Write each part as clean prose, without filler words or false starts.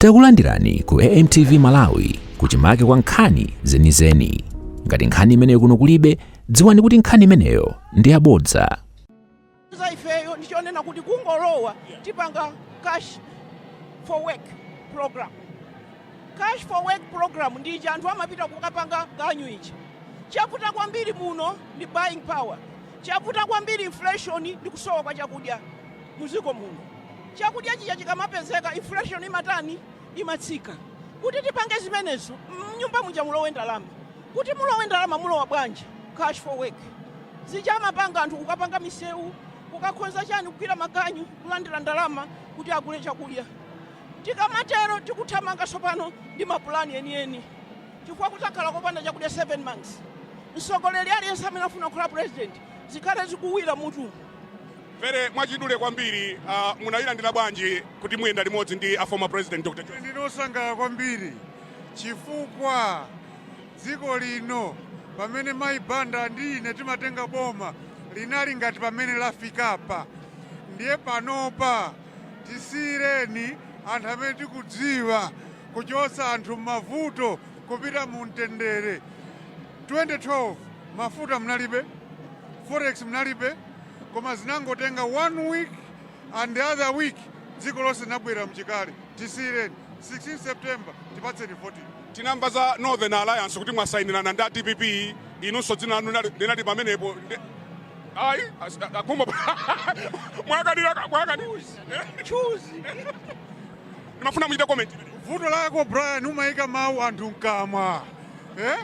Takulandirani ku AMTV Malawi, kuchimake kwa nkhani zenizeni. Ngati nkhani imeneyo kuno kulibe, dziwani kuti nkhani imeneyo ndi yabodza. Za ifeyo ndichonena kuti kungolowa tipanga cash for work program. Cash for work program ndi anthu amapita kukapanga ganyu ichi. Chavuta kwambiri muno ndi buying power, chavuta kwambiri inflation ndi kusowa kwa chakudya muziko muno. Chakudya chija chikamapezeka, inflation imatani? Imatsika. Kuti tipange zimenezo, mnyumba muja mulowe ndalama. Kuti mulowe ndalama, mulowa bwanji? Cash for work zija amapanga anthu kukapanga misewu, kukakhonza chani, kugwira maganyu, kulandira ndalama kuti agule chakudya. Tikamatero tikuthamanga tsopano ndi mapulani enieni, chifukwa kudzakhala kopanda chakudya 7 months. Mtsogoleri aliyense amene afuna kukhala president, zikhale zikuwira mutu. Very mwachidule kwambiri, munayilandira bwanji kuti muyenda limodzi ndi a former president Dr. Joyce? Ndinosangalala kwambiri chifukwa dziko lino, pamene Mayi Banda ndi ine timatenga boma, linali ngati pamene lafikapa. Ndiye panopa tisiyireni anthu amene tikudziwa kuchotsa anthu m'mavuto kupita mu mtendere. 2012 mafuta mnalibe, forex mnalibe, koma zinangotenga one week and the other week dziko lonse linabwera mchikale. Tisiyireni 16 September, tipatseni 14. Tinamva za Northern Alliance kuti mwasayinirana ndi a DPP, inunso dzina lanu linali pamenepo. Ayi, akumba mwakanira mwakanira. Choose. Ndimafuna muchite comment. Vuto lako Brian, umayika mawu anthu mkamwa, eh?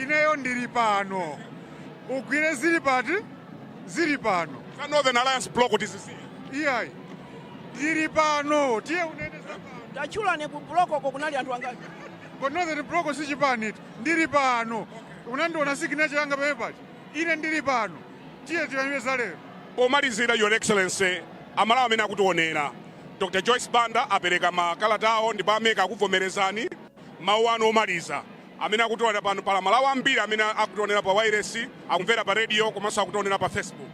Ineyo ndili pano, ugwire zili pati, zili pano. Za Northern Alliance block tizisiye. Iyayi, tili pano, tiye unene za pano. Tachulane, ku block ko kunali anthu angati? Ko Northern Block sichipani. Ndili pano, unandiona signature yanga pamene pachi. Ine ndili pano, tiye tiyamire za lero. Pomalizira, Your Excellency, Amalawi amene akutionera, Dr Joyce Banda apereka makalata awo ndipo ameka akuvomerezani. Mawu anu omaliza amene akutionera pano, pala Malawi ambiri amene akutionera pa wireless, akumvera pa radio komanso akutionera pa Facebook.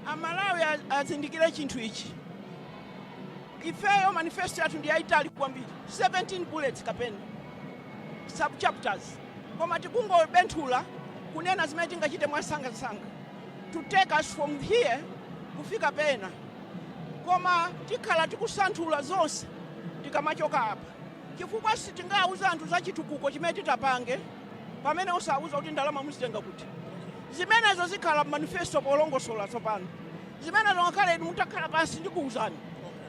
Amalawi azindikire chinthu ichi. Ifeyo manifesto yathu ndi yayitali kwambiri, 17 bullets kapena subchapters, koma tikungobenthula kunena zimene tingachite mwasangasanga to take us from here kufika pena. Koma tikhala tikusanthula zonse tikamachoka apa, chifukwa sitingawuza anthu za chitukuko chimene titapange pamene osawuza kuti ndalama muzitenga kuti. Zimenezo zikhala manifesto polongosola tsopano. Zimenezo ngakhale inu mutakhala pansi ndikuwuzani.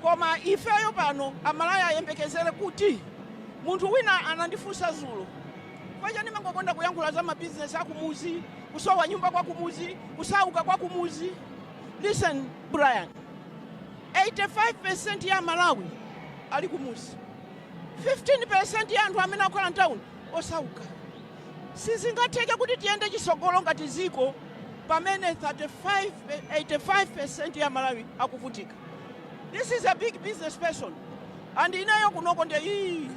Koma ifeyo pano, Amalawi ayembekezere kuti munthu wina anandifunsa zulo kwacha, ndimangokonda kuyankhula za mabizinesi akumuzi, kusowa nyumba kwa kumuzi, kusauka kwa kumuzi. Listen Brian, 85% ya Malawi ali kumuzi, 15% ya anthu amene akukhala mtawuni osauka. Sizingatheke kuti tiyende chisogolo ngati ziko pamene 35 85% ya Malawi akuvutika. This is a big business person and ineyo kunoko nde ii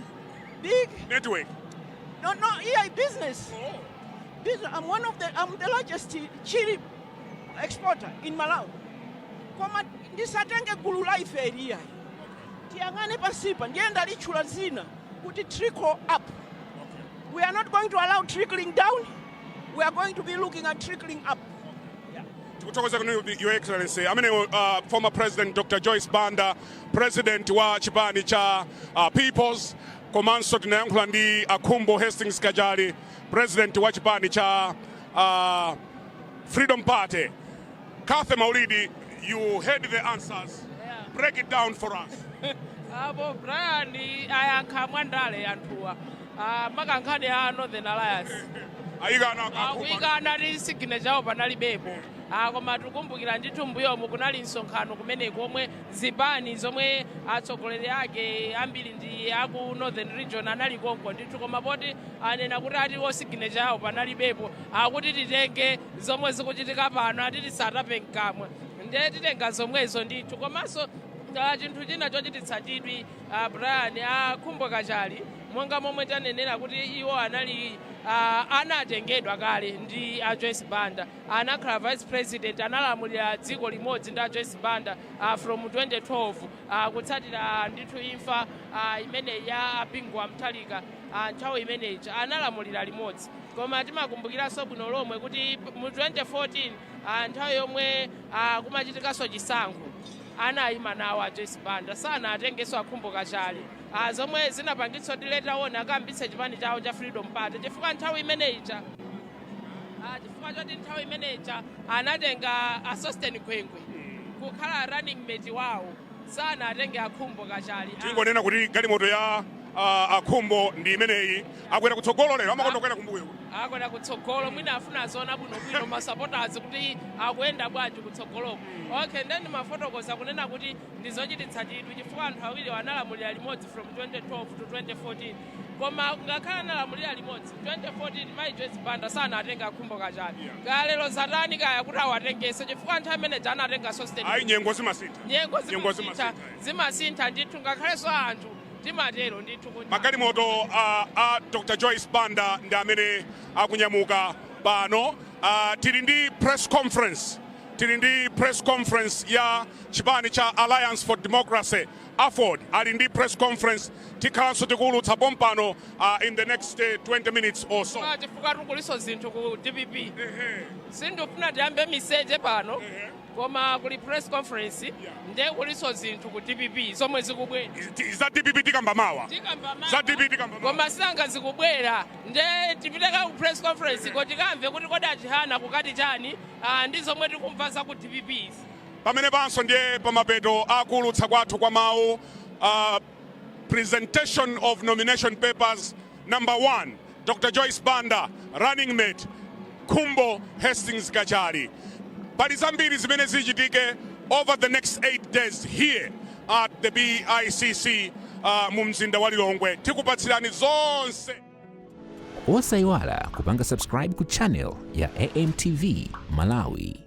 big network. No, yeah, business business. I'm the largest chili exporter in Malawi. Koma ndisatenge gulu la ife eliyayi, tiyang'ane pansipa. Ndiye ndalitchula zina kuti trickle up. We are not going to allow trickling down, we are going to be looking at trickling up, yeah. Tikuthokoza kuno, Your Excellency. Amene former President Dr Joyce Banda, president wa chipani cha Peoples. Komanso tinayankhula ndi Akhumbo Hastings Kachali, president wa chipani cha Freedom Party. Kathe Maulidi, you heard the answers. Break it down for us. Apo Brian ayankha mwandale anthuwa. Makankhani a Northern Alliance. Ayikana. Akuyikana ti signature awo panalibepo. Koma tikumbukira ndithu mbuyomu kunali msonkhano kumeneko omwe zipani zomwe atsogoleri ake ambiri ndi aku Northern Region anali konko ndithu. Koma poti anena kuti atiwo signature yawo panalibepo, akuti titenge zomwe zikuchitika pano, ati tisatape mkamwa, ndiye titenga zomwezo ndithu. Komanso chinthu china chochititsa chidwi, Brian, Akhumbo Kachali Monga momwe tanenera kuti iwo anali anatengedwa kale ndi a Joyce Banda, anakhala vice president, analamulira dziko limodzi ndi a Joyce Banda from 2012, kutsatira ndithu imfa imeneyi ya a Bingu wa Mutharika. Nthawi imeneyi analamulira limodzi, koma timakumbukiranso bwino lomwe kuti mu 2014, nthawi yomwe kumachitikanso chisankho, anayima nawo a Joyce Banda, sanatengenso a Khumbo Kachali, zomwe zinapangitsa kuti later on akayambitse chipani chawo cha Freedom Party, chifukwa nthawi imeneyija, chifukwa choti nthawi imeneyija anatenga a Sosten Gwengwe kukhala running mate wawo, sanatenge a Khumbo Kachali. Tingonena kuti galimoto ya a Khumbo ndi imeneyi, akwera kutsogolo lero, amakonda kukwera kumbuyo. Akwera kutsogolo, mwina afuna aziona bwinobwino ma supporters kuti akuyenda bwanji kutsogoloko. Okay, then mafotokoza kunena kuti ndizochititsa chidwi chifukwa anthu awiri analamulira limodzi from 2012 to 2014, koma ngakhale analamulira limodzi 2014, mayi Joyce Banda sanatenga a Khumbo Kachali. Kaya lero zatani, kaya kuti awatengese, chifukwa nthawi imene anatenga Sosten. Ayi, nyengo zimasintha. Nyengo Nyengo zimasintha. Zimasintha. Zimasintha ndithu, ngakhalenso anthu timatero ndithu kuti Magalimoto a Dr Joyce Banda ndi amene akunyamuka pano. Tili ndi press conference ya chipani cha Alliance for Democracy, AFORD, ali ndi press conference. Tikhalanso tikuwulutsa pompano in the next 20 minutes or so. Chifukwa tikuliso zinthu ku DPP, sindifuna tiyambe miseche pano, koma kuli press conference, nde kuliso zinthu ku DPP zomwe zikubwera. Za DPP tikamba mawa. Tikamba mawa. Za DPP tikamba mawa. Koma sanga zikubwera, nde tipiteka ku press conference ko, tikamve kuti kodi a Chihana kukati chani, ndi zomwe tikumva za ku DPP izi. Pamene panso ndiye pamapeto akuulutsa kwathu kwa mawu, presentation of nomination papers number one, Dr Joyce Banda, running mate Khumbo Hastings Kachali. Pali zambiri zimene zichitike over the next 8 days here at the BICC mu mzinda wa Lilongwe. Tikupatsirani zonse. Osayiwala kupanga subscribe ku channel ya AMTV Malawi.